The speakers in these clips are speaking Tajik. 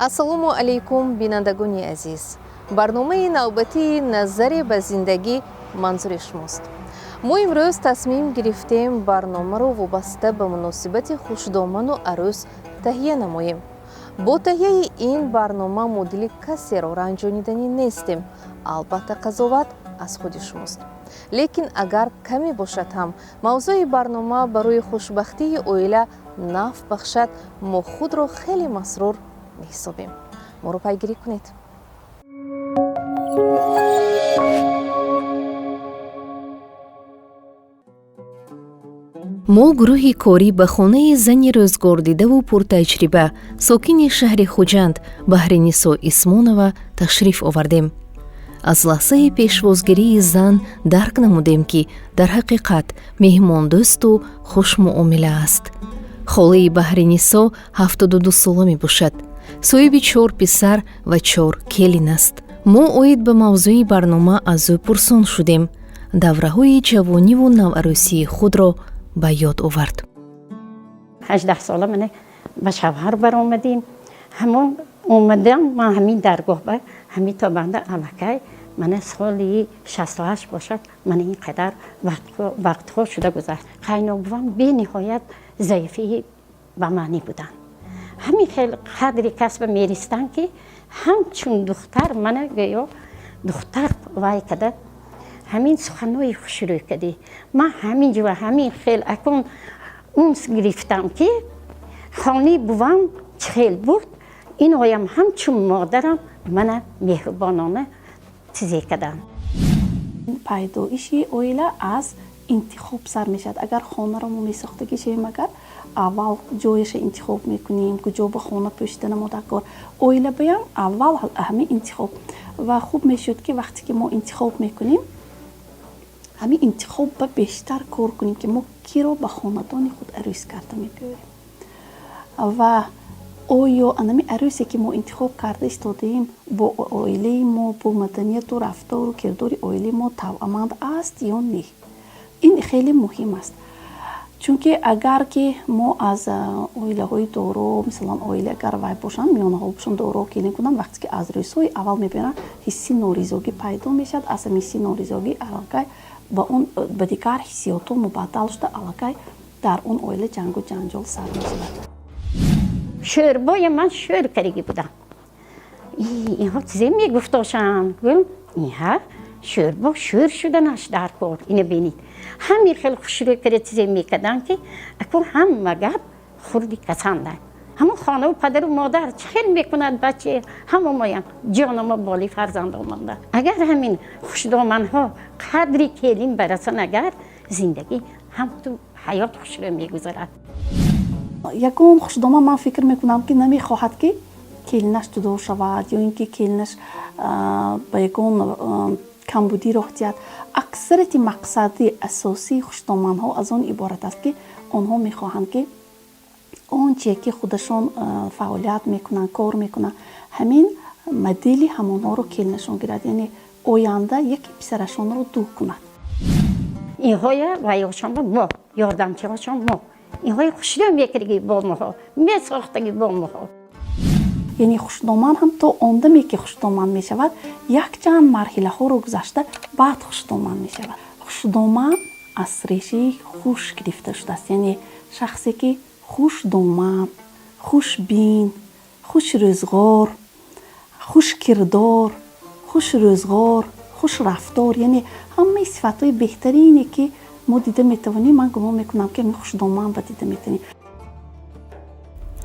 Ассалому алайкум, бинандагони азиз. Барномаи навбатии «Назаре ба зиндагӣ» манзури шумост. Мо имрӯз тасмим гирифтем барномаро вобаста ба муносибати хушдоману арӯс таҳия намоем. Бо таҳияи ин барнома мо дили касеро ранҷониданӣ нестем. Албатта, қазоват аз худи шумост, лекин агар каме бошад ҳам мавзӯи барнома барои хушбахтии оила наф бахшад, мо худро хеле масрур меҳисобем. Моро пайгирӣ кунед. Мо гурӯҳи корӣ ба хонаи зани рӯзгордидаву пуртаҷриба, сокини шаҳри Хуҷанд Баҳринисо Исмонова ташриф овардем. Аз лаҳзаи пешвозгирии зан дарк намудем, ки дар ҳақиқат меҳмондӯсту хушмуомила аст. Холаи Баҳринисо 72 сола мебошад, соҳиби чор писар ва чор келин аст. Мо оид ба мавзӯи барнома аз ӯ пурсон шудем. Давраҳои ҷавониву наварӯсии худро ба ёд овард. 18 сола мана ба шавҳар баромадем. Ҳамон омадам ман ҳамин даргоҳ ба ҳамин то банда аллакай мана соли 68 бошад. Мана ин қадар вақтҳо шуда гузашт. Қайнобувам бениҳоят заифии ба маънӣ буданд. Ҳамин хел қадри касба меристанд, ки ҳамчун духтар мана гӯё духтар вай када, ҳамин суханҳои хушрӯй кадӣ. Ман ҳамин ҷо ҳамин хел акун унс гирифтам, ки хони бувам чӣ хел буд, иноям ҳамчун модарам мана меҳрубонона чизе карданд. Пайдоиши оила аз интихоб сар мешавад. Агар хонаро мо месохтагӣ шавем, агар аввал ҷояша интихоб мекунем, куҷо ба хона пӯшида намодакор. Оила баям аввал ҳамин интихоб. Ва хуб мешуд, ки вақте ки мо интихоб мекунем, ҳамин интихоб ба бештар кор кунем, ки мо киро ба хонадони худ арӯс карда мебиёрем ва оё анами арӯсе, ки мо интихоб карда истодаем, бо оилаи мо, бо маданияту рафтору кирдори оилаи мо тавъаманд аст ё не. Ин хеле муҳим аст, чунки агар ки мо аз оилаҳои доро, мисалан, оила агар вай бошанд, миёнаҳол бошанд, доро келин кунанд, вақте ки аз рӯзҳои аввал мебинанд, ҳисси норизогӣ пайдо мешавад. Аз ҳамин ҳисси норизогӣ аллакай ба он ба дигар ҳиссиётҳо мубаддал шуда, аллакай дар он оила ҷангу ҷанҷол сар мешавад. Шӯрбоя ман шӯр кардаги будам. Инҳо чизе мегуфтошанд, гӯям, иҳа, шӯрбо шӯр шуданаш дар кор. Ина бинед, ҳамин хел хушрӯй карда чизе мекарданд, ки акун ҳама гап хурди касанда. Ҳамон хонаву падару модар чӣ хел мекунад, баче ҳамо моям ҷономо боли фарзандо монда. Агар ҳамин хушдоманҳо қадри келин барасан, агар зиндагӣ ҳам ту ҳаёт хушрӯ мегузарад. Ягон хушдоман, ман фикр мекунам, ки намехоҳад, ки келинаш ҷудо шавад ё ин ки келинаш ба ягон камбудӣ роҳ диҳад. Аксарияти мақсади асосии хушдоманҳо аз он иборат аст, ки онҳо мехоҳанд, ки он чие, ки худашон фаъолият мекунанд, кор мекунанд, ҳамин модели ҳамонҳоро келинашон гирад, яъне оянда яке писарашонро ду кунад. Инҳоя ваёшонро мо ёрдамчиҳошон, мо инҳои хушрӯ мекардаги, бо моҳо месохтаги, бо моҳо. Яъне хушдоман ҳам то он даме, ки хушдоман мешавад, якчанд марҳилаҳоро гузашта баъд хушдоман мешавад. Хушдоман аз решаи хуш гирифта шудааст, яъне шахсе, ки хушдоман, хушбин, хушрӯзғор, хушкирдор, хушрӯзғор, хушрафтор, яъне ҳамаи сифатҳои беҳтарине, ки мо дида метавонем, ман гумон мекунам, ки ҳамин хушдоман ба дида метавонем.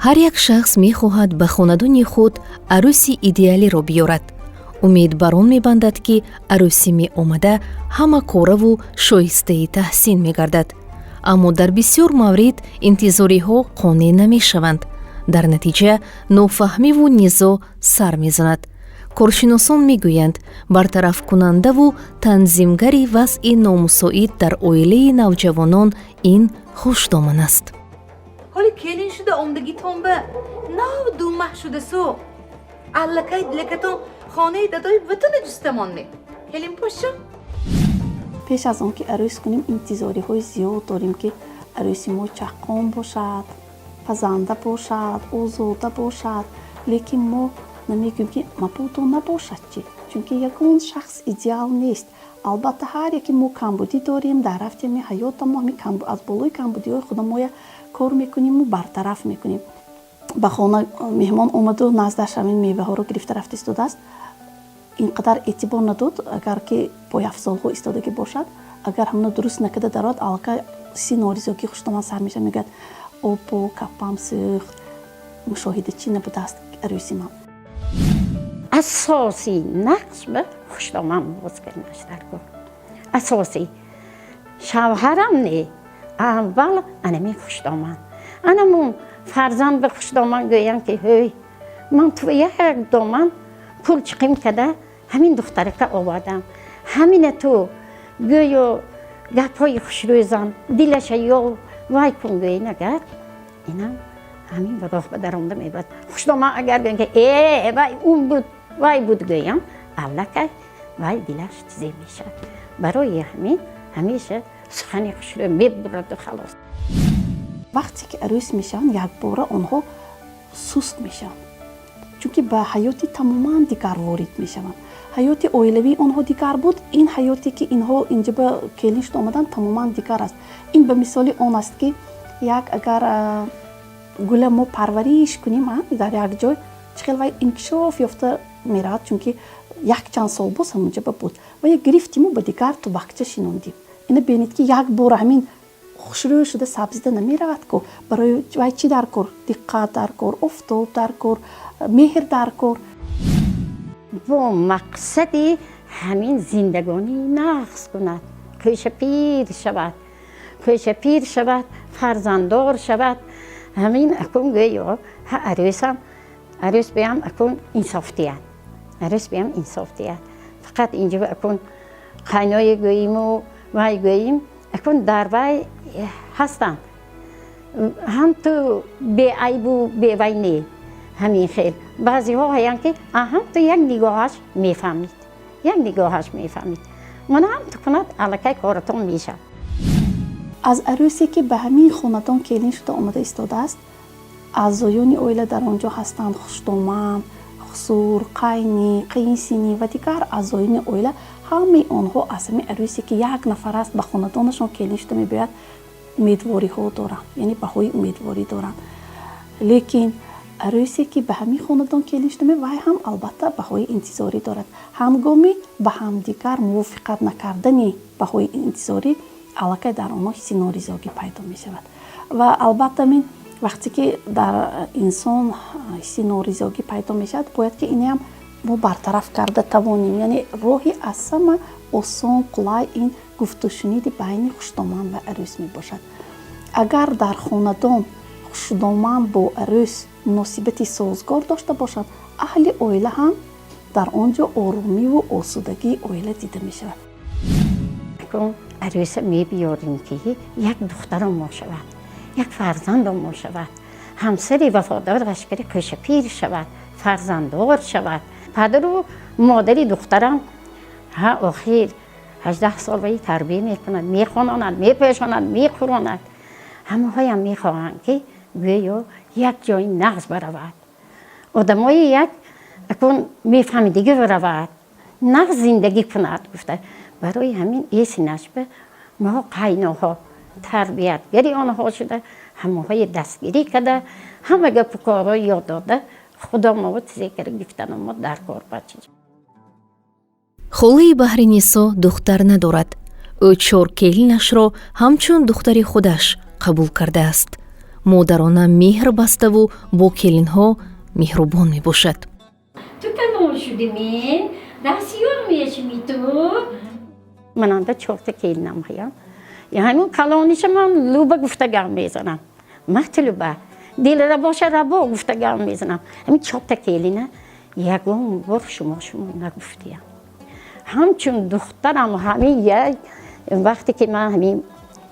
Ҳар як шахс мехоҳад ба хонадони худ арӯси идеалиро биёрад. Умед бар он мебандад, ки арӯси меомада ҳама кораву шоистаи таҳсин мегардад. Аммо дар бисёр маврид интизориҳо қонеъ намешаванд. Дар натиҷа нофаҳмиву низоъ сар мезанад. Коршиносон мегӯянд, бартарафкунандаву танзимгари вазъи номусоид дар оилаи навҷавонон ин хушдоман аст. Ҳоли келин шуда омдагитон ба нав 2 маҳ шудасу аллакай дилакатон хонаи дадои ватана ҷуста монде, келин поша. Пеш аз он ки арӯс кунем, интизориҳои зиёд дорем, ки арӯси мо чаққон бошад, пазанда бошад, озода бошад. Лекин мо намегӯем, ки мабодо набошад чӣ, чунки ягон шахс идеал нест. Албатта, ҳар яке мо камбудӣ дорем. Дар рафти ҳами ҳаётамо ҳами аз болои камбудиҳои худамоя кор мекуниму бартараф мекунем. Ба хона меҳмон омаду наздаш ҳамин меваҳоро гирифта рафта истодааст, ин қадар эътибор надод. Агар ки пойафзолҳо истодагӣ бошад, агар ҳамона дуруст накарда дарояд, аллакай ҳисси норизогӣ хуштоман сар мешавад. Мегӯяд: «Обо, капам сӯхт, мушоҳида чӣ набудааст арӯси ман». Асосӣ нақш ба хуштоман боз карданаш дар кор. Асосӣ шавҳарам не, аввал анами хуштоман. Анамун фарзанд ба хуштоман гӯям, ки ҳӯй, ман ту як доман пул чиқим када ҳамин духтарака овардам, ҳамина ту гӯё гапҳои хушрӯзан дилаша ё вай кун, гӯен, агар инам ҳамин ба роҳ ба даромада мебарад. Хуштоман агар гӯем, ки э, вай ун буд, вай буд, гӯям, аллакай вай дилаш чизе мешавад. Барои ҳамин ҳамеша сухани хушрӯ мебураду халос. Вақте ки арӯс мешаванд, якбора онҳо суст мешаванд, чунки ба ҳаёти тамоман дигар ворид мешаванд. Ҳаёти оилавии онҳо дигар буд, ин ҳаёте ки инҳо инҷа ба келин шуда омаданд, тамоман дигар аст. Ин ба мисоли он аст, ки як агар гула мо парвариш кунем дар як ҷой, чӣ хел вай инкишоф ёфта меравад, чунки якчанд сол боз ҳамонҷа ба буд ва як гирифтиму ба дигар тубакча шинондим. Ина бинед, ки як бора ҳамин хушрӯ шуда сабзида намеравад ку. Барои вай чӣ дар кор? Диққат дар кор, офтоб дар кор, меҳр дар кор. Бо мақсади ҳамин зиндагонӣ нағз кунад, хӯша пир шавад, хӯша пир шавад, фарзанддор шавад. Ҳамин акун гӯё арӯсам, арӯс биям, акун инсоф диҳад, арӯс биям, инсоф диҳад. Фақат инҷо акун қайное гӯиму вай гӯим, акун дар вай ҳастанд, ҳам ту беайбу бевай не. Ҳамин хел баъзеҳо ҳаянд, ки ҳам ту як нигоҳаш мефаҳмид, як нигоҳаш мефаҳмид, мана ҳам ту кунад, аллакай коратон мешавад. Аз арӯсе ки ба ҳамин хонадон келин шуда омада истодааст, аъзоёни оила дар он ҷо ҳастанд: хуштоман, хусур, қайнӣ, қайинсинӣ ва дигар аъзоёни оила. Ҳамаи онҳо аз ҳамин арӯсе, ки як нафар аст, ба хонадонашон келин шуда мебиёяд, умедвориҳо доранд, яъне баҳои умедворӣ доранд. Лекин арӯсе, ки ба ҳамин хонадон келин шуда, вай ҳам албатта баҳои интизорӣ дорад. Ҳангоми ба ҳамдигар мувофиқат накардани баҳои интизорӣ, аллакай дар онҳо ҳисси норизогӣ пайдо мешавад. Ва албатта, мин вақте ки дар инсон ҳисси норизогӣ пайдо мешавад, бояд ки инеам мо бартараф карда тавонем. Яъне роҳи аз ҳама осон, қулай ин гуфтушуниди байни хуштоман ва арӯс мебошад. Агар дар хонадон хушдоман бо арӯс муносибати созгор дошта бошад, аҳли оила ҳам дар он ҷо оромиву осудагии оила дида мешавад. Арӯса мебиёрем, ки як духтарам мо шавад, як фарзандам мо шавад, ҳамсари вафодор лашкари кӯшапир шавад, фарзанддор шавад. Падару модари духтарам ҳа охир 18 сол ваи тарбия мекунад, мехононад, мепӯшонад, мехӯронад. Ҳамаҳоям мехоҳанд, ки гӯё як ҷои нағз баравад, одамои як акун мефаҳмидагӣ равад, нағз зиндагӣ кунад гуфта. Барои ҳамин эси нашба мо қайноҳо тарбиятгари онҳо шуда, ҳамаҳои дастгирӣ карда, ҳама гапу корҳо ёд дода, худо мо чизе карда гифтану мо дар кор бача. Холаи Баҳринисо духтар надорад. Ӯ чор келинашро ҳамчун духтари худаш қабул кардааст. Модарона меҳр баставу бо келинҳо меҳрубон мебошад. Ту калон шудими, дастёр мешавӣ ту. Мананда чорта келинам ҳаям. Ҳамин калониша ман Люба гуфта гап мезанам, махти Люба, Дилрабоша Рабо гуфта гап мезанам. Ҳамин чорта келина ягон бор шумо шумо нагуфтиям, ҳамчун духтарам. Ҳамин як вақте ки ман ҳамин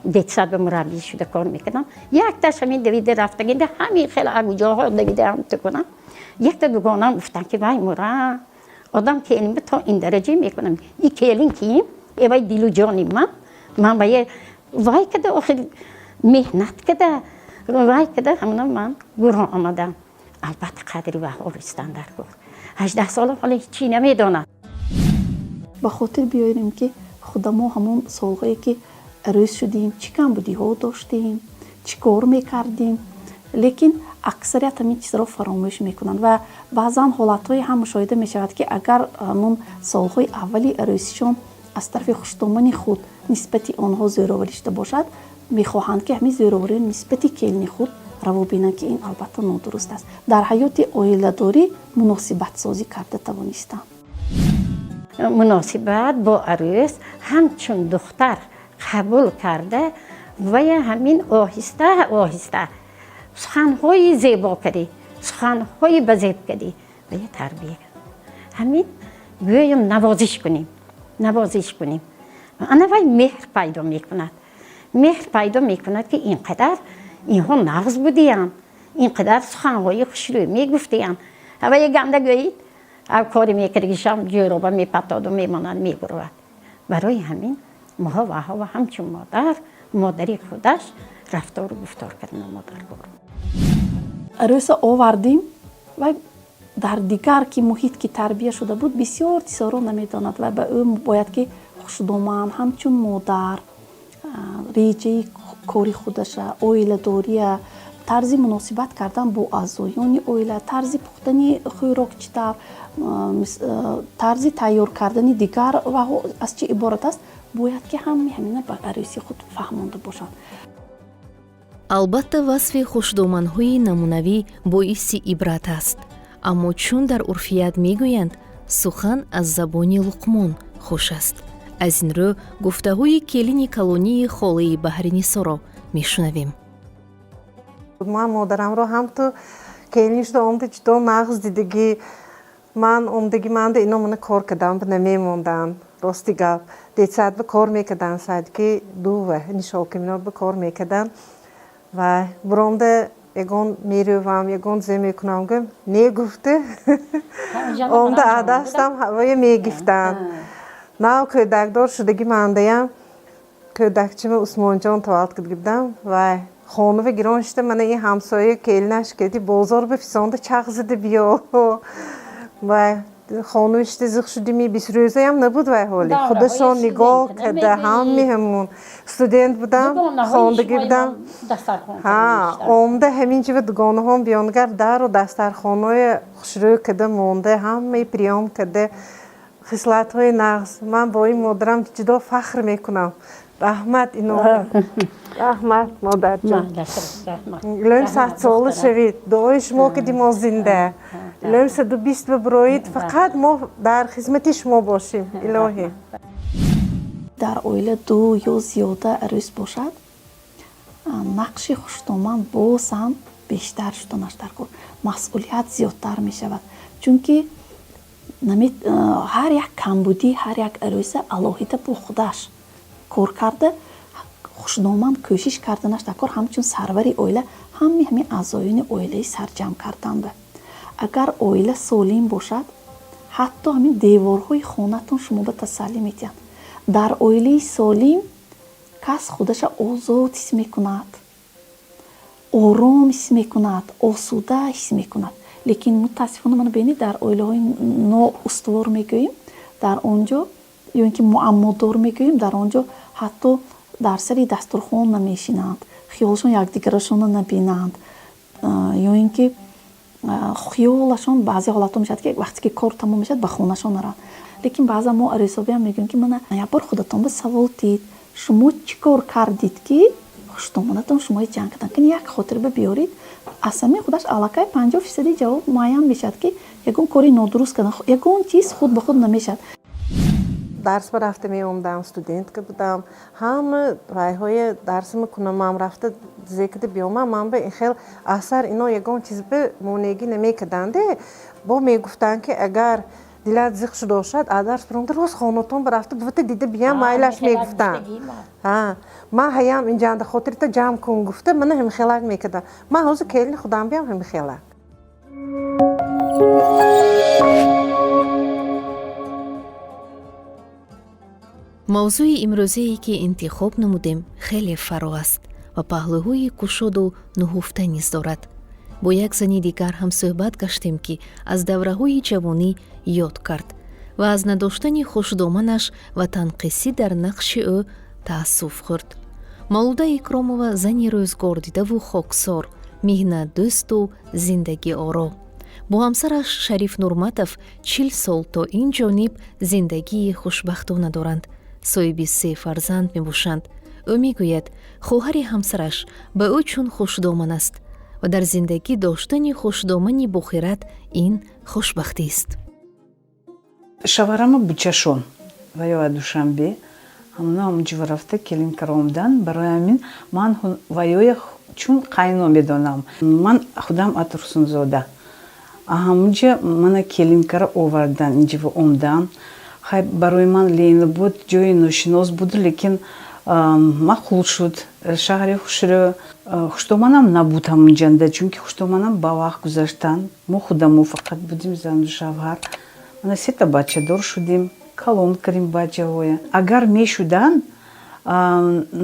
детсад ба мураббӣ шуда кор мекардам, якташ ҳамин давида рафтагинда, ҳамин хеле агуҷоҳо давида ҳам ту кунам, якта дугонам гуфтам, ки вай мура одам келин то ин дараҷа мекунам, и келин кием, э вай дилу ҷони ман, ман вае вай када, охир меҳнат када, вай када, ҳамона ман гурон омадам. Албатта қадри ваҳо ристан дар кор. 18 сола ҳоло ҳечӣ намедонад. Ба хотир биёрем, ки худамо ҳамон солҳое ки арӯз шудем, чӣ камбудиҳо доштем, чӣ кор мекардем. Лекин аксарият ҳамин чизро фаромӯш мекунанд ва баъзан ҳолатҳое ҳам мушоҳида мешавад, ки агар ҳамон солҳои аввали арӯсишон аз тарафи хушдомани худ нисбати онҳо зӯроварӣ шуда бошад, мехоҳанд, ки ҳамин зӯровариро нисбати келини худ раво бинанд, ки ин албатта нодуруст аст. Дар ҳаёти оиладорӣ муносибатсозӣ карда тавонистанд. Муносибат бо арӯс ҳамчун духтар қабул карда вая ҳамин оҳиста оҳиста суханҳои зебо кардӣ, суханҳои базеб кардӣ, вая тарбия ҳамин гӯём навозиш кунем, навозиш кунем. Ана вай меҳр пайдо мекунад, меҳр пайдо мекунад, ки ин қадар инҳо нағз будиянд, ин қадар суханҳои хушрӯй мегуфтиянд. Ҳавае ганда гӯед, кори мекардагишам ҷӯроба мепатоду мемонад, мегурвад. Барои ҳамин моҳо ваҳова ҳамчун модар, модари худаш рафтору гуфтор кардан модаргор. Арӯса овардем, вай дар дигар ки муҳит ки тарбия шуда буд, бисёр чизҳоро намедонад ва ба ӯ бояд ки хушдоман ҳамчун модар реҷаи кори худаша, оиладория, тарзи муносибат кардан бо аъзоёни оила, тарзи пухтани хӯрок чӣ тавр, тарзи тайёр кардани дигар ва аз чӣ иборат аст, бояд ки ҳамаи ҳамина ба арӯси худ фаҳмонда бошанд. Албатта, васфи хушдоманҳои намунавӣ боиси ибрат аст, аммо чун дар урфият мегӯянд, сухан аз забони Луқмон хуш аст, аз ин рӯ гуфтаҳои келини калонии холаи Баҳринисоро мешунавем. Ман модарамро ҳам ту келин шуда омда ҷудо нағз дидагӣ. Ман омдагӣ манда ино мана кор кардам, намемонданд. Рости гап, детсад ба кор мекарданд, садики дува нишолкамино ба кор мекарданд ва буромда ягон мерӯвам, ягон зе мекунам, гӯм не гуфта, омда адастам ҳавоя мегифтанд. Нав кӯдакдор шудагӣ мандаям, кӯдакчима Усмонҷон таваллуд карда будам ва хонава гирон шуда, мана ин ҳамсоя келинаш кеди бозор бифисонда, чақ зада биё ва хонава шуда зиқ шудими. 20 рӯзаям набуд вай ҳоли худашон нигоҳ карда ҳами ҳамун. Студент будам, хондагӣ будам, омда ҳамин ҷива дугонаҳом биёнгар дару дастархонаи хушрӯй карда монда, ҳамаи приём карда, хислатҳои нағз. Ман бо ин модарам ҷудо фахр мекунам. Раҳмат ино, раҳмат, модарҷон. Илоҳим 100 сола шавед, дуои шумо кади мо зинда. Илоҳим 120 бибироед, фақат мо дар хизмати шумо бошем, илоҳӣ. Дар оила ду ё зиёда арӯс бошад, нақши хушдоман боз ҳам бештар шуданаш дар кор, масъулият зиёдтар мешавад, чунки ҳар як камбудӣ ҳар як арӯса алоҳида бо худаш кор карда, хушдоман кӯшиш карданаш дар кор ҳамчун сарвари оила ҳамаи ҳамин аъзоёни оилаи сарҷамъ кардан. Агар оила солим бошад, ҳатто ҳамин деворҳои хонатон шумо ба тасаллӣ медиҳанд. Дар оилаи солим кас худаша озод ҳис мекунад, ором ҳис мекунад, осуда ҳис мекунад. Лекин мутаассифона, мана бинед, дар оилаҳои ноустувор мегӯем, дар он ҷо ё ин ки муаммодор мегӯем, дар он ҷо ҳатто дар сари дастурхон намешинанд, хиёлашон якдигарашонро набинанд, ё ин ки хиёлашон баъзе ҳолатҳо мешавад, ки вақте ки кор тамом мешавад, ба хонашон наранд. Лекин баъзан мо арӯсобиам мегӯем, ки мана як бор худатон ба савол дид: шумо чӣ кор кардид, ки хушдомонатон шумои ҷанг карданд? Кани як хотирба биёред. Аз ҳамин худаш аллакай 50 фисади ҷавоб муайян мешавад, ки ягон кори нодуруст кардан, ягон чиз худ ба худ намешавад. Дарс ба рафта меомдам, студентка будам, ҳама вайҳои дарсама кунамам, рафта зекада биёмам, ман ба ин хел асар ино ягон чиз ба монеагӣ намекарданде. Бо мегуфтанд, ки агар дилат зиқ шуда бошад, аз дарс биромда, рост хонатон ба рафта бувата дида биям, майлаш, мегуфтанд. Ман ҳаям инҷанда, хотирита ҷамъ кун, гуфта, мана ҳамихелак мекардам. Ман ҳозир келини худам биям ҳамихелак. Мавзӯи имрӯзае, ки интихоб намудем, хеле фаро аст ва паҳлӯҳои кушоду нуҳуфта низ дорад. Бо як зани дигар ҳамсӯҳбат гаштем, ки аз давраҳои ҷавонӣ ёд кард ва аз надоштани хушдоманаш ва танқисӣ дар нақши ӯ таассуф хӯрд. Мавлуда Икромова зани рӯзгордидаву хоксор, меҳнатдӯсту зиндагиоро. Бо ҳамсараш Шариф Нурматов 40 сол то ин ҷониб зиндагии хушбахтона доранд, соҳиби се фарзанд мебошанд. Ӯ мегӯяд, хоҳари ҳамсараш ба ӯ чун хушдоман аст ва дар зиндагӣ доштани хушдомани бохират ин хушбахтист. Шаварама бучашон ва ё Душанбе ҳамуна ҳамунҷо рафта келин кара омдан. Барои ҳамин ман ваёя чун қайно медонам. Ман худам Атурсунзода, ҳамунҷа мана келин кара овардан, инҷа омдан. Хай, барои ман Ленинобод ҷои ношинос буд, лекин мақул шуд, шаҳри хушрӯ. Хуштоманам набуд ҳамунҷанда, чунки хуштоманам ба вақт гузаштан. Мо худамо фақат будем, зану шавҳар. Мана сета бачадор шудем, калон кардем бачаҳоя. Агар мешуданд,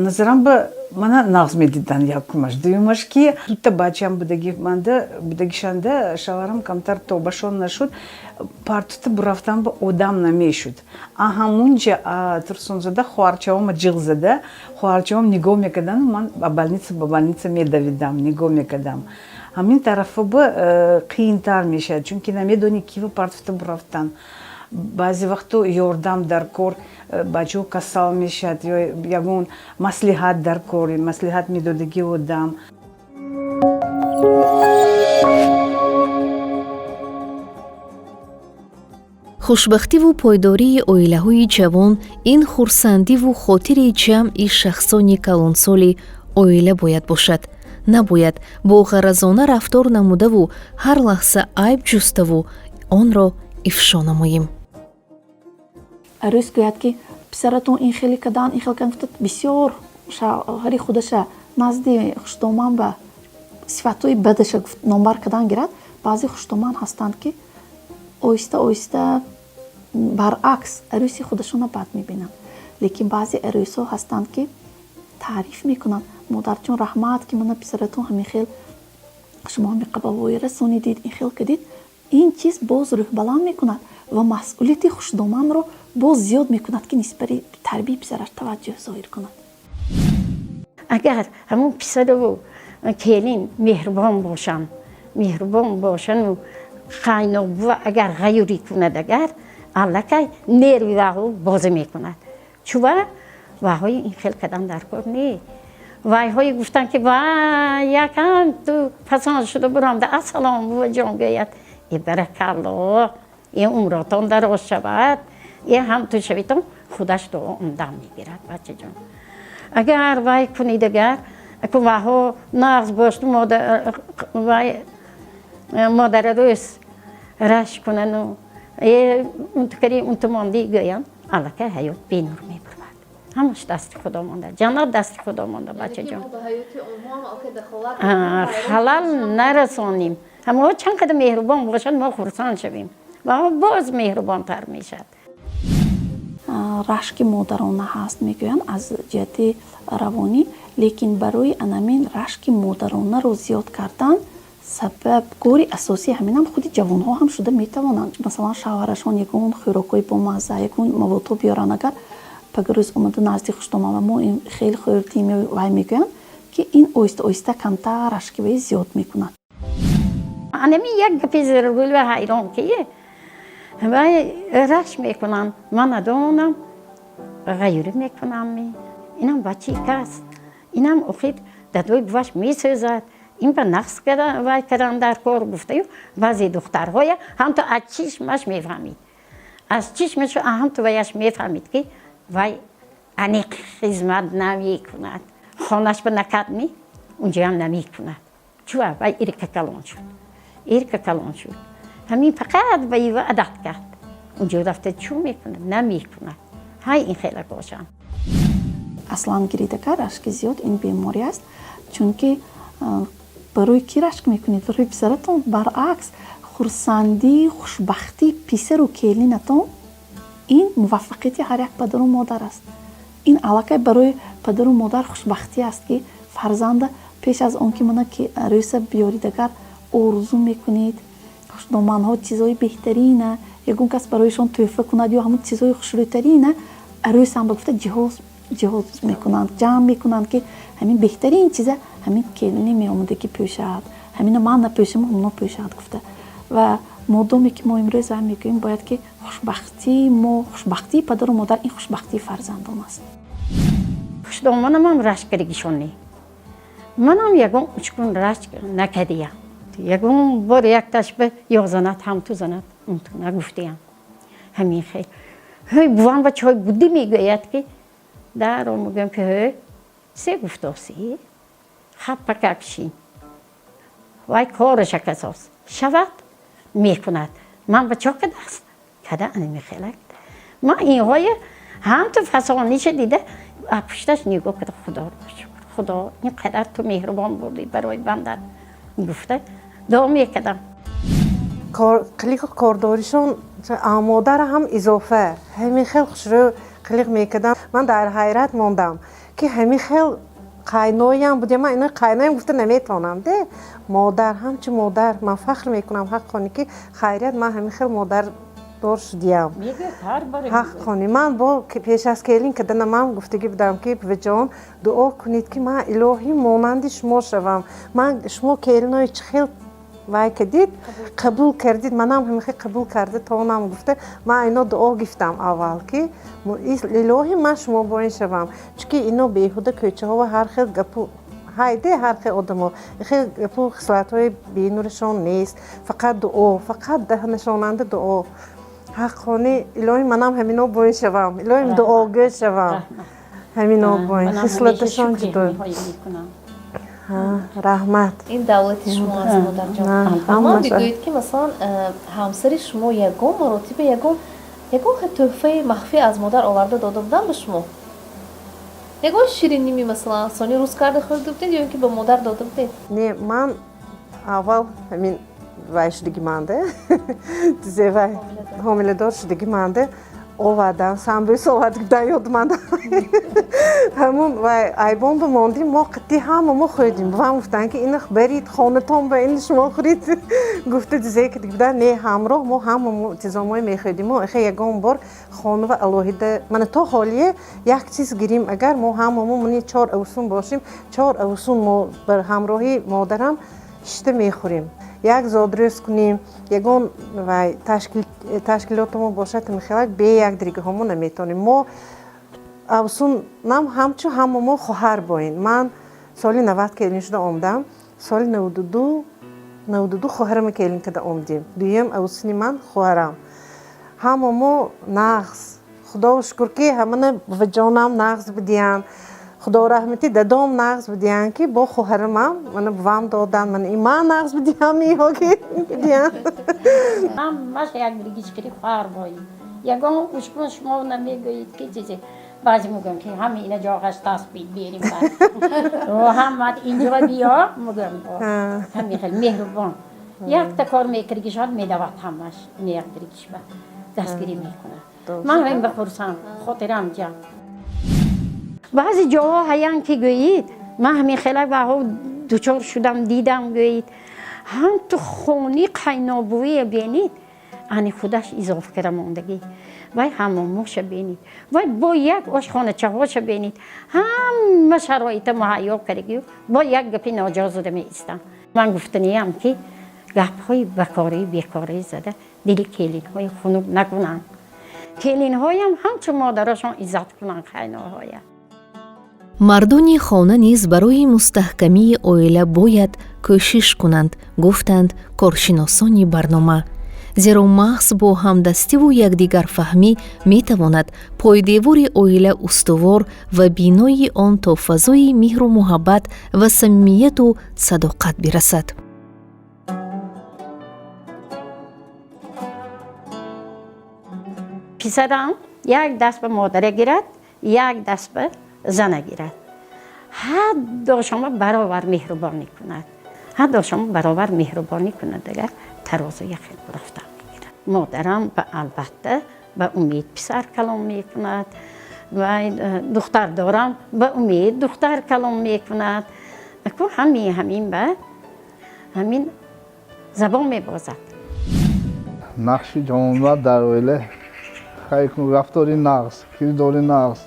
назарам ба мана нағз медиданд. Якумаш, дуюмаш, ки дута бачаам будагишанда шавҳарам камтар тобашон нашуд, партута бурафтан ба одам намешуд. А ҳамунҷа Турсунзода хоҳарчаома ҷиғ зада, хоҳарчаом нигоҳ мекардан, ман ба больница медавидам, нигоҳ мекардам. Ҳамин тарафа ба қийинтар мешавад, чунки намедонӣ кива партута бурафтан. Баъзе вақто ёрдам дар кор, бачаҳо касал мешавад ё ягон маслиҳат дар кор, маслиҳат медодагӣ одам. Хушбахтиву пойдории оилаҳои ҷавон ин хурсандиву хотири ҷамъи шахсони калонсоли оила бояд бошад. Набояд бо ғаразона рафтор намудаву ҳар лаҳза айб ҷуставу онро ифшо намоем. Арӯс гӯяд, ки писаратон ин хеле кадан, ин хел кадан, бисёр шавҳари худаша назди хуштоман ба сифатҳои бадаша номбар кардан гирад. Баъзе хуштоман ҳастанд, ки оҳиста оҳиста баръакс арӯси худашонро бад мебинанд. Лекин баъзе арӯсҳо ҳастанд, ки таъриф мекунанд: «Модарҷон, раҳмат, ки мана писаратон ҳамин хел, шумо ҳамин қабавоя расонидид, ин хел кардид». Ин чиз боз рӯҳбаланд мекунад ва масъулияти хушдоманро боз зиёд мекунад, ки нисбати тарбияи писараш таваҷҷӯҳ зоҳир кунад. Агар ҳамун писару келин меҳрубон бошанд, меҳрубон бошану қайнобува агар ғаюрӣ кунад, агар аллакай нерви ваҳо бозӣ мекунад. Чува ваҳои ин хел кардан дар кор не. Вайҳое гуфтанд, ки вай якам ту пасон шуда бурамда, ассалом, бува ҷон, гӯяд: «Э, баракалло, э, умротон дароз шавад, э, ҳам ту шавитон», худаш дуо умдам мегирад. Бачаҷон, агар вай кунид, агар аку ваҳо нағз бошту, вай модарарӯз рашк кунану э, унту кари, унту монди гӯянд, аллакай ҳаёт бенур мебурад. Ҳамаш дасти худо монда, ҷаннат дасти худо монда, бачаҷон. Халал нарасонем. Ҳамаҳо чанд қадар меҳрубон бошанд, мо хурсанд шавем ва боз меҳрубонтар мешавад. Рашки модарона ҳаст, мегӯянд, аз ҷиҳати равонӣ, лекин барои анамин рашки модаронаро зиёд кардан сабабгори асосии ҳаминам худи ҷавонҳо ҳам шуда метавонанд. Масалан, шавҳарашон ягон хӯрокҳои бомазза, ягон маводҳо биёранд, агар пагарӯз омада назди хуштоман ва «Мо ин хеле хӯрдем», вай мегӯянд, ки ин оҳиста оҳиста камтар рашки вай зиёд мекунад. Анами як гапи зарурва ҳайрон, ки вай рашк мекунанд, ман надонам, ғаюрӣ мекунам. Инам бачаи кас, инам охир дадои буваш месӯзад, ин ба нақс вай кардан дар кор гуфтаю. Баъзе духтарҳоя ҳамто аз чишмаш мефаҳмид, аз чишмаш ҳамто ваяш мефаҳмид, ки вай аниқ хизмат намекунад. Хонаш ба накардми, унҷоям намекунад. Чуа вай ирка калон шуд, ирка калон шуд, ҳамин фақат ба ива адат кард. Унҷо рафта чӯ мекунад? Намекунад. Ҳай, ин хела бошанд. Аслан гиридака рашки зиёд ин беморӣ аст, чунки барои кӣ рашк мекунед? Барои писаратон. Баръакс, хурсандӣ, хушбахтии писару келинатон ин муваффақияти ҳар як падару модар аст. Ин аллакай барои падару модар хушбахтӣ аст, ки фарзанда пеш аз он ки мана рӯса биёрид, агар Орзу мекунед, хушдоманҳо чизҳои беҳтарина ягон кас бароишон тӯҳфа кунад ё ҳамон чизҳои хушрӯйтарина арӯсам ба гуфта ҷиҳоз ҷиҳоз мекунанд, ҷамъ мекунанд, ки ҳамин беҳтарин чиза ҳамин келини меомадагӣ пӯшад, ҳамина ман напӯшам, ҳамоно пӯшад гуфта. Ва модоме ки мо имрӯз ҳам мегӯем, бояд ки хушбахтии мо, хушбахтии падару модар ин хушбахтии фарзандон аст. Хушдоманамам рашк кардагишон не, манам ягон учкун рашк накардиям. Ягон бор якташ ба ё занат ҳамту занат унту нагуфтиям. Ҳамин хел ҳой бувам ба чой будӣ мегӯяд, ки даро мегӯям, ки ҳой се гуфтосӣ хаппа какшин, вай кораша касос шавад мекунад. Ман ба чо кадааст када ани мехелак. Ман инҳоя ҳамту фасониша дида, пушташ нигоҳ карда, худоро шукр, худо, ин қадар ту меҳрубон будӣ барои бандат гуфта дуо мекардам. Қилиқу кордоришон модара ҳам изофа ҳамин хел хушрӯ қилиқ мекардам. Ман дар ҳайрат мондам, ки ҳамин хел қайноям буд. Ман ино қайноям гуфта наметавонам де, модар, ҳамчу модар ман фахр мекунам ҳаққони, ки хайрият ман ҳамин хел модардор шудиям. Ҳаққони ман бо пеш аз келин кардана ман гуфтагӣ будам, ки буваҷон, дуо кунед, ки ман илоҳӣ монанди шумо шавам. Ман шумо келинои чӣ хел вай кардид, қабул кардид, манам ҳамин хел қабул карда тавонам гуфта, ман ино дуо гифтам аввал, ки илоҳӣ ман шумо боин шавам, чунки ино беҳуда кӯчаҳо ва ҳар хел гапу ҳайде, ҳар хел одамо хел гапу хислатҳои бенурашон нест. Фақат дуо, фақат даҳнашонанда дуо. Ҳаққони илоҳӣ манам ҳамино боин шавам, илоҳим дуогӯ шавам, ҳамино боин хислаташон ҷудо. Раҳмат. Ин давлати шумо аст, модарҷон. Ман бигӯед, ки масалан ҳамсари шумо ягон маротиба ягон тӯҳфаи махфӣ аз модар оварда дода буданд ба шумо? Ягон шириними, масалан, сони рӯз карда хӯрда будед ё ин ки ба модар дода будед? Не, ман аввал ҳамин вай шудагӣ манда, вай ҳомиладор шудагӣ манда овардан, самбӯса оварда буданд, ёдманда. Ҳамун вай айбон ба мондим, мо қитти ҳама мо хӯрдим. Бувам гуфтанд, ки ина барид хонатон ба, ин шумо хӯрид гуфта дизее ки будан. Не, ҳамроҳ мо ҳама чизомое мехӯрдим. Мо эхе ягон бор хонава алоҳида мана то ҳолие як чиз гирим, агар мо ҳама мо мани чор авсун бошем, чор авсун мо бар ҳамроҳи модарам шишта мехӯрем. Як зодрӯз кунем, ягон вай ташкилотамо бошад, мехелак бе як дигаҳомо наметавонем. Мо авсунам ҳамчу ҳама мо хоҳар боин. Ман соли 90 келин шуда омдам, соли 92 хоҳарама келин карда омдем. Дуюм авсуни ман хоҳарам. Ҳама мо нағз, худо шукр, ки ҳамана буваҷонам нағз будиянд, худо раҳмати дадом нағз будиянд, ки бо хоҳарамам мана бувам додан, мана и ман нағз будиям, иҳо ки будиянд. Ҳамаш як дигичкири хоҳар бои. Ягон ушкун шумо намегӯед, ки чизе. Баъзе мегӯям, ки ҳама ина ҷоғаш тасбид берим, ҳамат инҷо биё мегӯям. Ҳами хел меҳрубон, якта кор мекардигишад, медавад, ҳамаш ина як дигишба дастгирӣ мекунад. Ман ҳамин ба хурсанд хотирам ҷамъ. Баъзе ҷоҳо ҳаян, ки гӯед, ман ҳамин хела ваҳо дучор шудам, дидам, гӯед, ҳам ту хони қайнобувие бенид, ани худаш изофа кара мондагӣ, вай ҳамомоша бенид, вай бо як ошхоначаҳоша бенид, ҳама шароита муҳайё кардагию бо як гапи ноҷо зада меистам. Ман гуфтаниям, ки гапҳои бакорӣ бекорӣ зада дили келинҳои хунук накунанд. Келинҳоям ҳамчун модарошон иззат кунанд қайноҳоя. Мардони хона низ барои мустаҳкамии оила бояд кӯшиш кунанд, гуфтанд коршиносони барнома, зеро маҳз бо ҳамдастиву якдигарфаҳмӣ метавонад пойдевори оила устувор ва бинои он то фазои меҳру муҳаббат ва самимияту садоқат бирасад. Писарам як даст ба модара гирад, як даст ба зана гирад, ҳар дошома баробар меҳрубонӣ кунад, ҳар дошома баробар меҳрубонӣ кунад, дигар тарозу як хел рафта мегирад. Модарам ба албатта ба умед писар калом мекунад ва духтар дорам, ба умед духтар калом мекунад. Ку ҳамин ба ҳамин. Забон мебозад. Нақши ҷавонмард дар оила, хайр, рафтори нағз, кирдори нағз,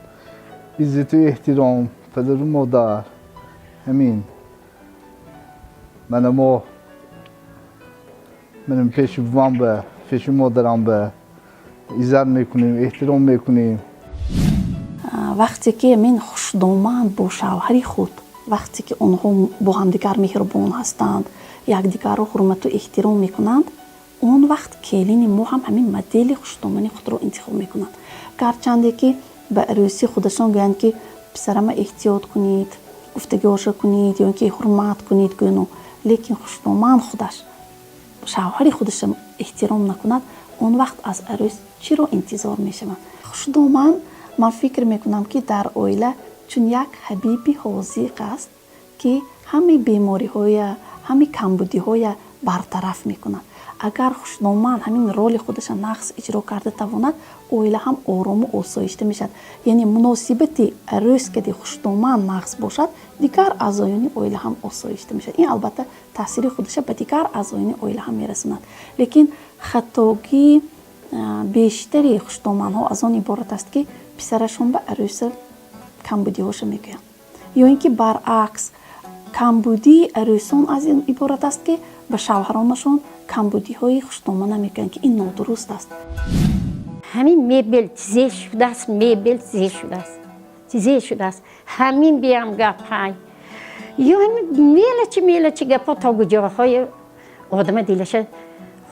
иззату эҳтиром падару модар, ҳамин. Мана мо, манам пеши бувам ба, пеши модарам ба иззат мекунем, эҳтиром мекунем. Вақте ки ҳамин хушдоман бо шавҳари худ, вақте ки онҳо бо ҳамдигар меҳрубон ҳастанд, якдигарро ҳурмату эҳтиром мекунанд, он вақт келини мо ҳам ҳамин модели хушдомани худро интихоб мекунанд. Гарчанде ки ба арӯсӣ худашон гӯянд, ки писарама эҳтиёт кунед, гуфтагиҳоша кунед ё ин ки ҳурмат кунед гӯяну, лекин хушдоман худаш шавҳари худаша эҳтиром накунад, он вақт аз арӯс чиро интизор мешаванд? Хушдоман, ман фикр мекунам, ки дар оила чун як ҳабиби ҳозиқ аст, ки ҳамаи бемориҳоя, ҳамаи камбудиҳоя бартараф мекунад. Агар хушдоман ҳамин роли худаша нағз иҷро карда тавонад, оила ҳам орому осоишта мешавад. Яъне муносибати арӯс кади хушдоман нағз бошад, дигар аъзоёни оила ҳам осоишта мешавад. Ин, албатта, таъсири худаша ба дигар аъзоёни оила ҳам мерасонад. Лекин хатогии бештари хушдоманҳо аз он иборат аст, ки писарашон ба арӯса камбудиҳоша мегӯянд, ё ин ки баръакс, камбудии арӯсон аз ин иборат аст, ки ба шавҳаронашон камбудиҳои хушдомана мегӯянд, ки ин нодуруст аст. Ҳамин мебел тизе шудааст, мебел тизе шудааст, тизе шудааст. Ҳамин биям гап ҳай ё ҳамин мелочи мелочи гапҳо то гуҷоҳои одама дилаша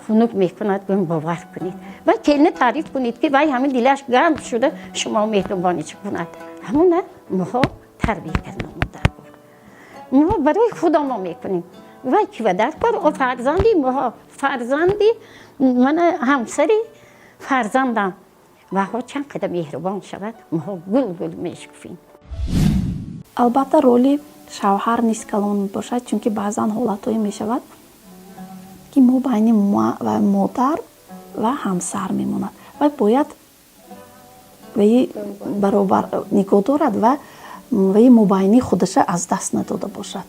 хунук мекунад. Гӯем, бовар кунед, вай келина таъриф кунед, ки вай ҳамин дилаш гарм шуда, шумо меҳрубонӣ чӣ кунад. Ҳамуна моҳо тарбия кардамо дар кор, мо барои худо мо мекунем. Вай кива дар кор, фарзанди моҳо, фарзанди мана, ҳамсари фарзандам ваҳо чанд қадар меҳрубон шавад, моҳо гул гул мешкуфем. Албатта, роли шавҳар низ калон бошад, чунки баъзан ҳолатҳое мешавад, ки мо байни модар ва ҳамсар мемонад. Вай бояд ваи баробар нигоҳ дорад ва ваи мобайнии худаша аз даст надода бошад.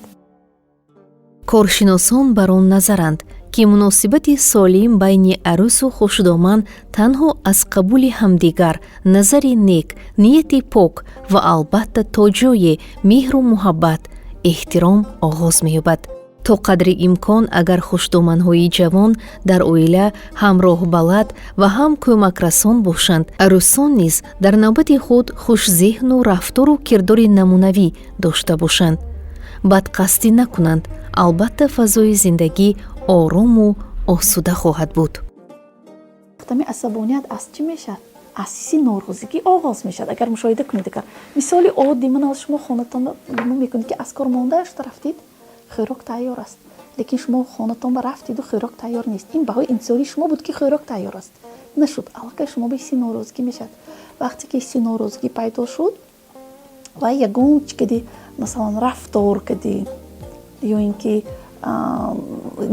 Коршиносон бар он назаранд, ки муносибати солим байни арӯсу хушдоман танҳо аз қабули ҳамдигар, назари нек, нияти пок ва, албатта, то ҷое меҳру муҳаббат, эҳтиром оғоз меёбад. То қадри имкон, агар хушдоманҳои ҷавон дар оила ҳам роҳбалад ва ҳам кӯмакрасон бошанд, арӯсон низ дар навбати худ хушзеҳну рафтору кирдори намунавӣ дошта бошанд, бадқасдӣ накунанд, албатта, фазои зиндагӣ орому осуда хоҳад буд. Ҳами асабоният аз чӣ мешавад? Аз ҳисси норозигӣ оғоз мешавад. Агар мушоҳида кунед, агар мисоли оддӣ, ман шумо хонатон мекунед, ки аз кор монда шуда рафтид, хӯрок тайёр аст, лекин шумо хонатон ба рафтиду хӯрок тайёр нест. Ин баҳои интизории шумо буд, ки хӯрок тайёр аст, нашуд. Аллакай шумо ба ҳисси норозигӣ мешавад. Вақте ки ҳисси норозигӣ пайдо шуд ва ягон чӣ кади, масалан, рафтор кади ё ин ки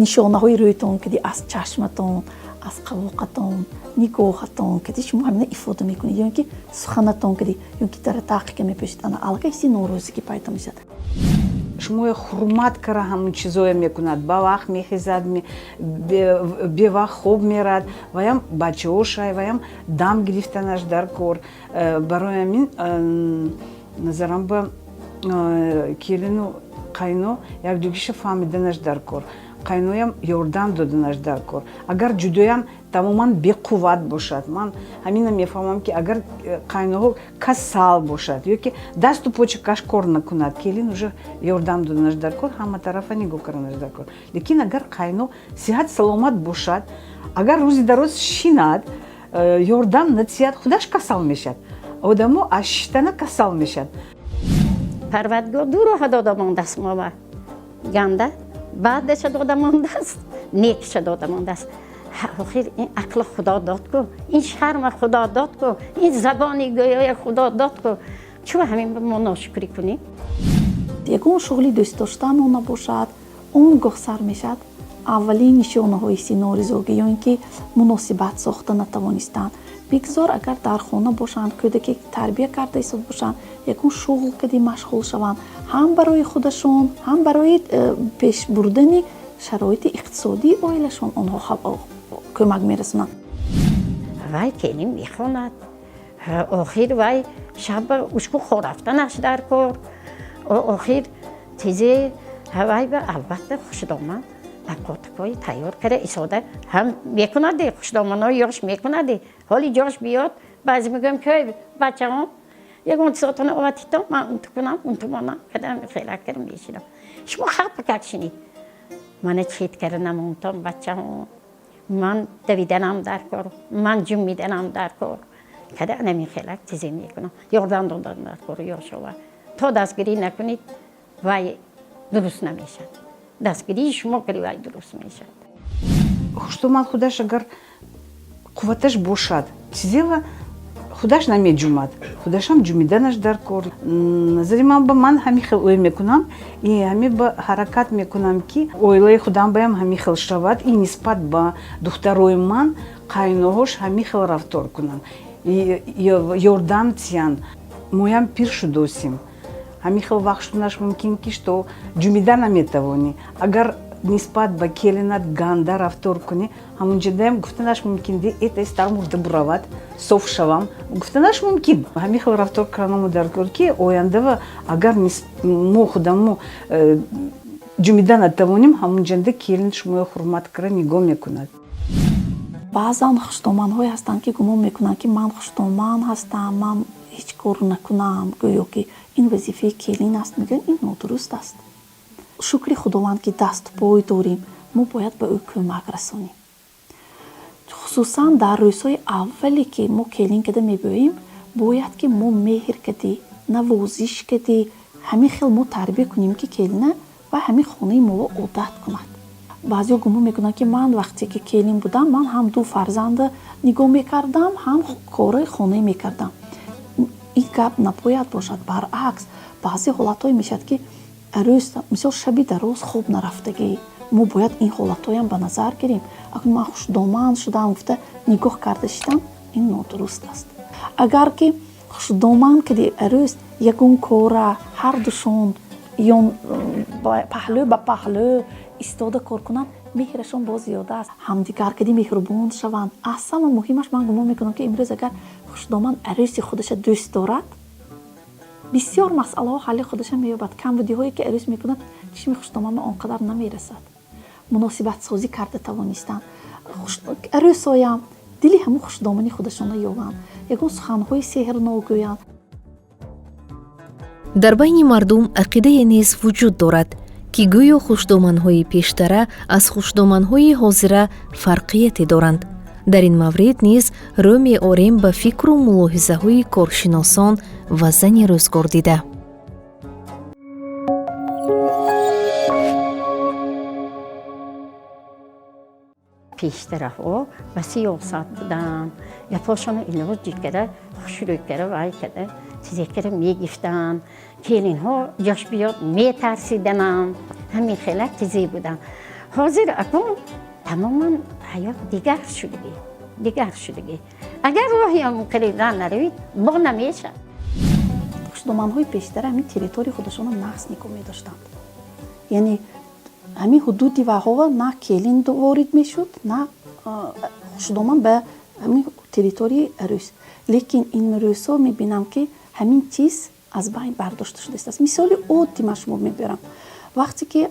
нишонаҳои рӯйтон кади, аз чашматон, аз қавоқатон, нигоҳатон кади шумо ҳамина ифода мекунед, ё ин ки суханатон кади, ё ин ки дар таҳқиқа мепӯшед, ана аллакай ҳисси норозигӣ пайдо мешавад. Шумоя ҳурмат кара, ҳамун чизое мекунад, ба вақт мехезад, бевақт хоб мерад, ваям бачаҳошай, ваям дам гирифтанаш дар кор. Барои ҳамин назарам ба келину қайно якдугиша фаҳмиданаш дар кор, қайноям ёрдам доданаш дар кор. Агар ҷудоям тамоман беқувват бошад, ман ҳамина мефаҳмам, ки агар қайноҳо касал бошад ё ки дасту почакаш кор накунад, келин уже ёрдам доданаш дар кор, ҳама тарафа нигоҳ карданаш дар кор. Лекин агар қайно сиҳат саломат бошад, агар рӯзи дароз шинад, ёрдам натиҳад, худаш касал мешавад. Одамо аз шиштана касал мешавад. Парвардигор ду роҳа дода мондааст мова: ганда баъдаша дода мондааст, некша дода мондааст. Охир ин ақли худо дод ку, ин шарма худо дод ку, ин забони гӯёя худо дод ку, чӯ ҳамин мо ношукрӣ кунем? Ягон шуғли дӯстдоштаамон набошад, он гоҳ сар мешавад аввалин нишонаҳои ҳисси норизогӣ ё ин ки муносибат сохта натавонистанд. Бигзор, агар дар хона бошанд, кӯдаке тарбия карда истода бошанд, ягон шуғл кади машғул шаванд, ҳам барои худашон, ҳам барои пешбурдани. Шароити иқтисодии оилашон онҳо кӯмак мерасонанд. Вай келин мехонад, охир вай шаба ушку хорафтанаш дар кор, охир тизе вай ба албатта хушдоман авқотакҳои тайёр карда исода ҳам мекунади. Хушдоманҳои ёш мекунади. Ҳоли ҷош биёд, баъзе мегӯям, ки бачаҳом, ягон чизотона оватито, ман унту кунам, унту монам кадам, хела кара мешинам, шумо хапа шинед. Мана чет кара намонтон, бачаҳом, ман давиданам дар кор, ман ҷумиданам дар кор када, анами хелак чизе мекунам, ёрдам додан дар кор. Ёшова то дастгирӣ накунед, вай дуруст намешавад. Дастгирии шумо кади, вай дуруст мешавад. Хуштоман худаш агар қувваташ бошад, чизева худаш намеҷумад, худашам ҷумиданаш дар кор. Назари ман ба ман ҳамин хел ӯй мекунам и ҳамин ба ҳаракат мекунам, ки оилаи худам баям ҳамин хел шавад и нисбат ба духтарои ман қайноҳош ҳамин хел рафтор кунанд, ёрдам тиянд. Моям пир шудосим, ҳамин хел вақт шуданаш мумкин, ки что ҷумида наметавонӣ. Агар нисбат ба келинат ганда рафтор кунӣ, ҳамунҷадаям гуфтанаш мумкин, ди это стар мурда буравад, соф шавам, гуфтанаш мумкин. Ҳамин хел рафтор карданамо дар кор, ки ояндава агар мо худамо ҷумида натавонем, ҳамунҷанда келин шуморо ҳурмат кара нигоҳ мекунад. Баъзан хушдоманҳое ҳастанд, ки гумон мекунанд, ки ман хушдоман ҳастам, ман ҳеҷ кор накунам, гӯё ки ин вазифаи келин аст, мегӯянд. Ин нодуруст аст. Шукри Худованд, ки дастпой дорем, мо бояд ба ӯ кӯмак расонем. Хусусан дар рӯзҳои аввале, ки мо келин када мебиёем, бояд ки мо меҳр кадӣ, навозиш кадӣ, ҳамин хел мо тарбия кунем, ки келина ва ҳамин хонаи моро одат кунад. Баъзеҳо гумон мекунанд, ки ман вақте ки келин будам, ман ҳам ду фарзанда нигоҳ мекардам, ҳам кори хонае мекардам. Ин гап набояд бошад. Баръакс, баъзе ҳолатҳое мешавад, ки арӯс мисол шаби дароз хоб нарафтагӣ. Мо бояд ин ҳолатҳоям ба назар гирем. Акнун ман хушдоман шудам гуфта нигоҳ карда шидан, ин нодуруст аст. Агар ки хушдоман кади арӯс ягон кора ҳардушон ё паҳлӯ ба паҳлӯ истода кор кунанд, меҳрашон боз зиёда аст, ҳамдигар кади меҳрубон шаванд. Аз ҳама муҳимаш, ман гумон мекунам, ки имрӯз агар хушдоман арӯси худаша дӯст дорад, бисёр масъалаҳо ҳалли худаша меёбад. Камбудиҳое, ки арӯс мекунад, чишми хушдоман он қадар намерасад. Муносибатсозӣ карда тавонистанд, арӯсоям дили ҳамун хушдомани худашонро ёбанд, ягон суханҳои сеҳрнок гӯянд. Дар байни мардум ақидае низ вуҷуд дорад, ки гӯё хушдоманҳои пештара аз хушдоманҳои ҳозира фарқияте доранд. Дар ин маврид низ рӯ меорем ба фикру мулоҳизаҳои коршиносон ва зани рӯзгордида. Пештараҳо ба сиёсат буданд, гапҳошонро илоҷ кара, хушрӯй кара, вай када, чизе кара мегифтанд. Келинҳо ҷош биёд метарсидананд, ҳамин хелак чизе буданд. Ҳозир акун тамоман ҳаёт дигар шудагӣ, дигар шудагӣ. Агар роҳиам каридан наравид, бо намешавад. Хушдоманҳои пештара ҳамин территорияи худашонро нағз нигоҳ медоштанд, яъне ҳамин ҳудуди ваҳова на келин ворид мешуд, на хушдоман ба ҳамин территорияи арӯс. Лекин имрӯзҳо мебинам, ки ҳамин чиз аз байн бардошта шудааст. Мисоли оддӣ ман шумо мебиёрам. Вақте ки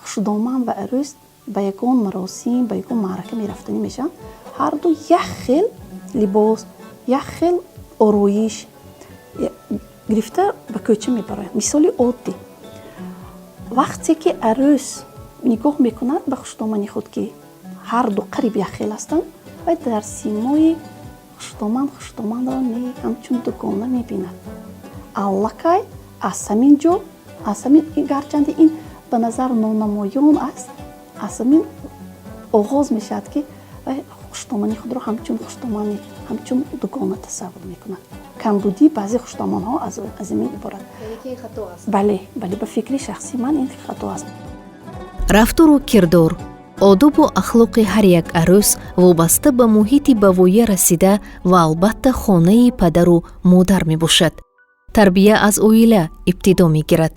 хушдоман ва арӯс ба ягон маросим, ба ягон маърака мерафтанӣ мешаванд, ҳарду як хел либос, як хел ороиш гирифта ба кӯча мебароянд. Мисоли оддӣ, вақте ки арӯс нигоҳ мекунад ба хушдомани худ, ки ҳарду қариб як хел ҳастанд, ва дар симои хушдоман хушдоманро не, ҳамчун дугона мебинад. Аллакай аз ҳамин ҷо, аз ҳамин, гарчанде ин ба назар нонамоён аст, аз ҳамин оғоз мешавад, ки вай хушдомани худро ҳамчун хушдомани, ҳамчун дугона тасаввур мекунад. Камбудии баъзе хушдоманҳо аз ҳамин иборат. Бале, бале, ба фикри шахсии ман ин хато аст. Рафтору кирдор, одобу ахлоқи ҳар як арӯс вобаста ба муҳити ба воя расида ва албатта хонаи падару модар мебошад. Тарбия аз оила ибтидо мегирад.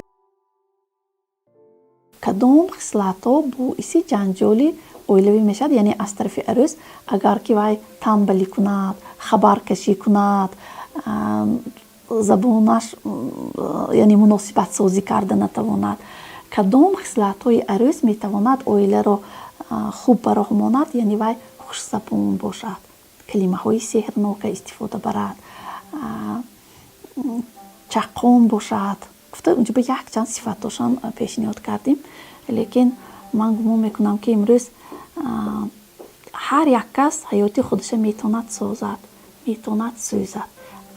Кадом хислатҳо боиси ҷанҷоли оилавӣ мешавад? Яъне аз тарафи арӯс, агар ки вай танбалӣ кунад, хабаркашӣ кунад, забонаш, яъне муносибатсозӣ карда натавонад. Кадом хислатҳои арӯс метавонад оиларо хуб ба роҳ монад? Яъне вай хушзабон бошад, калимаҳои сеҳрнока истифода барад, чаққон бошад гуфта, унҷо ба якчанд сифатҳошам пешниҳод кардем. Лекин ман гумон мекунам, ки имрӯз ҳар як кас ҳаёти худаша метавонад созад, метавонад сӯзад.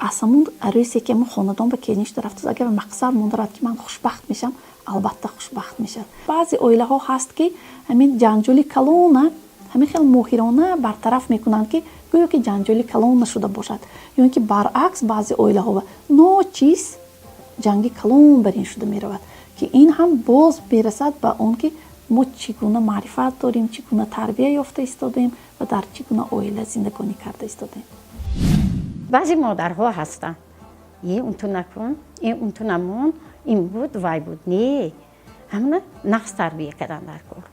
Аз ҳамун арӯсе, ки ҳамун хонадон ба келин шуда рафтааст, агар мақсад мондарад, ки ман хушбахт мешавам, албатта, хушбахт мешавад. Баъзе оилаҳо ҳаст, ки ҳамин ҷанҷоли калона ҳамин хел моҳирона бартараф мекунанд, ки гӯё ки ҷанҷоли калон нашуда бошад, ё ин ки баръакс, баъзе оилаҳо ночиз ҷанги калон бар ин шуда меравад, ки ин ҳам боз мерасад ба он, ки мо чӣ гуна маърифат дорем, чӣ гуна тарбия ёфта истодаем ва дар чӣ гуна оила зиндагонӣ карда истодаем. Баъзе модарҳо ҳастанд: е, унту накун, е, унту намон, ин буд, вай буд. Не, ҳамона нағз тарбия кардан дар кор.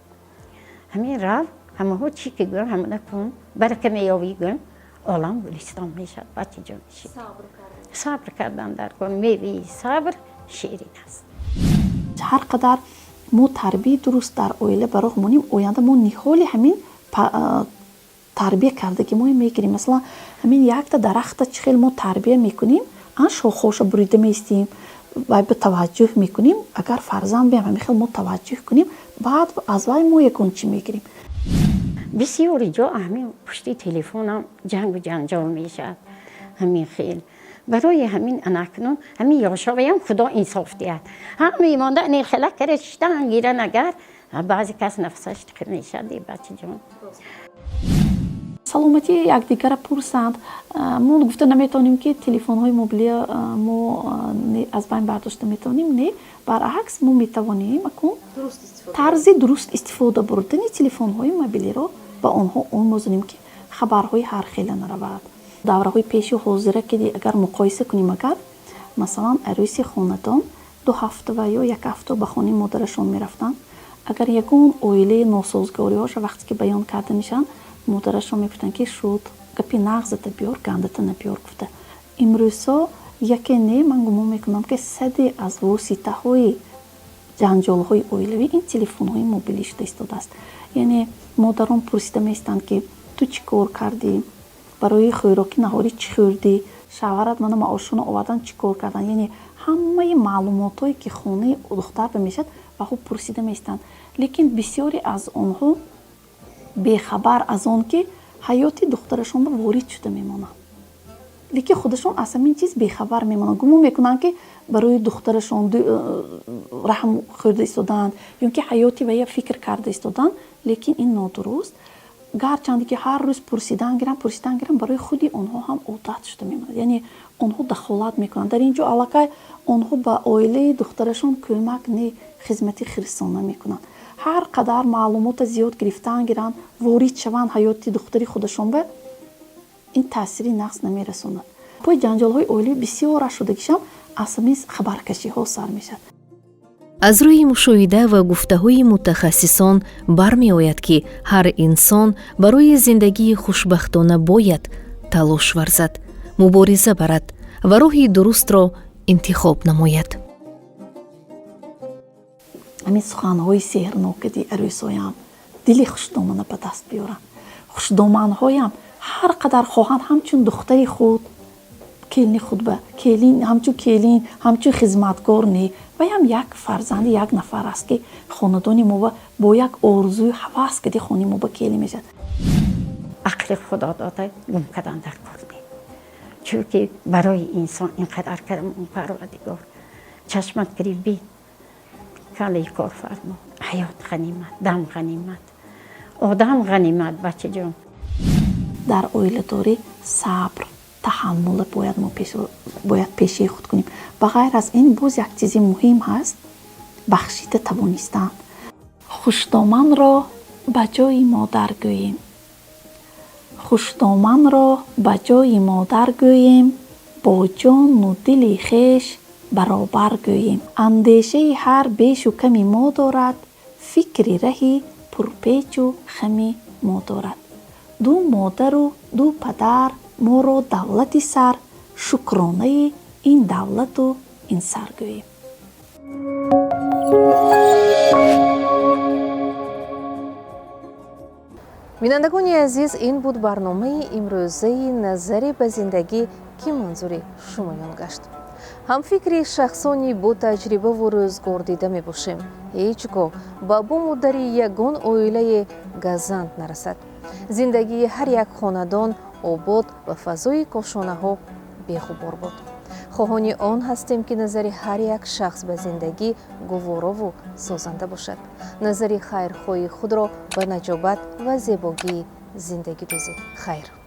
Ҳамин рав, ҳамаҳо чӣ ки гӯям, ҳамона кун, барака меёвӣ, гӯям, олам гулистон мешавад, бачаҷон. Сабр кардан дар кор, меваи сабр ширин аст. Ҳар қадар мо тарбияи дуруст дар оила ба роҳ монем, оянда мо ниҳоли ҳамин тарбия кардаги мо мегирем. Масалан, ҳамин якта дарахта чӣ хел мо тарбия мекунем, ан шохҳоша бурида меистем, вай ба таваҷҷӯҳ мекунем. Агар фарзанд биям, ҳамин хел мо таваҷҷӯҳ кунем, баъд аз вай мо ягон чӣ мегирем. Бисёри ҷо ҳамин пушти телефонам ҷангу ҷанҷол мешавад. Ҳамин хел, барои ҳамин анакнун ҳамин ёшоваям Худо инсоф диҳад. Ҳамаи монда хела кара шиштан гиран, агар баъзе кас нафасаш тиқи мешавад, бачаҷон. Саломатии якдигара пурсанд. Мо гуфта наметавонем, ки телефонҳои мобилия мо аз байн бардошта метавонем. Не, баръакс, мо метавонем акун тарзи дуруст истифода бурдани телефонҳои мобилиро ба онҳо омӯзонем, ки хабарҳои ҳархела наравад. Давраҳои пеши ҳозира ки агар муқоиса кунем, агар масалан арӯси хонадон 2 ҳафта ва ё як ҳафта ба хонаи модарашон мерафтанд, агар ягон оилаи носозгориҳоша вақте ки баён карда мешаванд, модарашон мегуфтанд, ки шуд, гапи нағзата биёр, гандата набиёр гуфта. Имрӯзҳо яке не, ман гумон мекунам, ки саде аз воситаҳои ҷанҷолҳои оилавӣ ин телефонҳои мобилӣ шуда истодааст. Яъне модарон пурсида меистанд, ки ту чӣ кор кардӣ, барои хӯроки наҳорӣ чӣ хӯрдӣ, шавҳарат мана маошуно овардан, чӣ кор кардан. Яъне ҳамаи маълумотҳое, ки хонаи духтар ба мешавад, ба хуб пурсида меистанд. Лекин бисёре аз онҳо бехабар аз он, ки ҳаёти духтарашонро ворид шуда мемонанд, лекин худашон аз ҳамин чиз бехабар мемонанд. Гумон мекунанд, ки барои духтарашон раҳм хӯрда истодаанд ё ки ҳаёти вая фикр карда истодаанд, лекин ин нодуруст. Гарчанде ки ҳар рӯз пурсидан гирам, пурсидан гирам, барои худи онҳо ҳам одат шуда мемонад. Яъне онҳо дахолат мекунанд дар ин ҷо, аллакай онҳо ба оилаи духтарашон кӯмак не, хизмати хирсона мекунанд. Ҳар қадар маълумота зиёд гирифтан гиранд, ворид шаванд ҳаёти духтари худашон ба, ин таъсири нағз намерасонад. Пои ҷанҷолҳои оилавӣ бисёр шудагишам аз ҳамин хабаркашиҳо сар мешавад. Аз рӯи мушоҳида ва гуфтаҳои мутахассисон бармеояд, ки ҳар инсон барои зиндагии хушбахтона бояд талош варзад, мубориза барад ва роҳи дурустро интихоб намояд. Ҳамин суханҳои сеҳрнокади арӯсоям дили хушдомана ба даст биёранд. Хушдоманҳоям ҳар қадар хоҳанд, ҳамчун духтари худ, келини худ ба келин, ҳамчун келин, ҳамчун хизматгор не, ваям як фарзанди як нафар аст, ки хонадони мо бо як орзуи ҳавас кади хонаи мо ба келин мешавад. Ақли Худо дода гум кардан дар кор не, чунки барои инсон ин қадар карам Парвардигор чашмат гирифт, бин, калаи кор фармо. Ҳаёт ғанимат, дам ғанимат, одам ғанимат, бачаҷон. Дар оиладорӣ сабр, таҳаммула бояд мо бояд пешаи худ кунем. Ба ғайр аз ин, боз як чизи муҳим ҳаст: бахшида тавонистан. Хушдоманро ба ҷои модар гӯем, хушдоманро ба ҷои модар гӯем, бо ҷону дили хеш баробар гӯем. Андешаи ҳар бешу ками мо дорад. Фикри раҳи пурпечу хами мо дорад. Ду модару ду падар моро давлати сар, шукронаи ин давлату ин сар гӯем. Бинандагони азиз, ин буд барномаи имрӯзаи «Назаре ба зиндагӣ», ки манзури шумоён гашт. Ҳамфикри шахсони бо таҷрибаву рӯзгордида мебошем. Ҳеҷ гоҳ ба бому дари ягон оилае газанд нарасад. Зиндагии ҳар як хонадон обод ва фазои кошонаҳо беғубор буд. Хоҳони он ҳастем, ки назари ҳар як шахс ба зиндагӣ гуворову созанда бошад. Назари хайрхоҳии худро ба наҷобат ва зебогии зиндагӣ дӯзед. Хайр.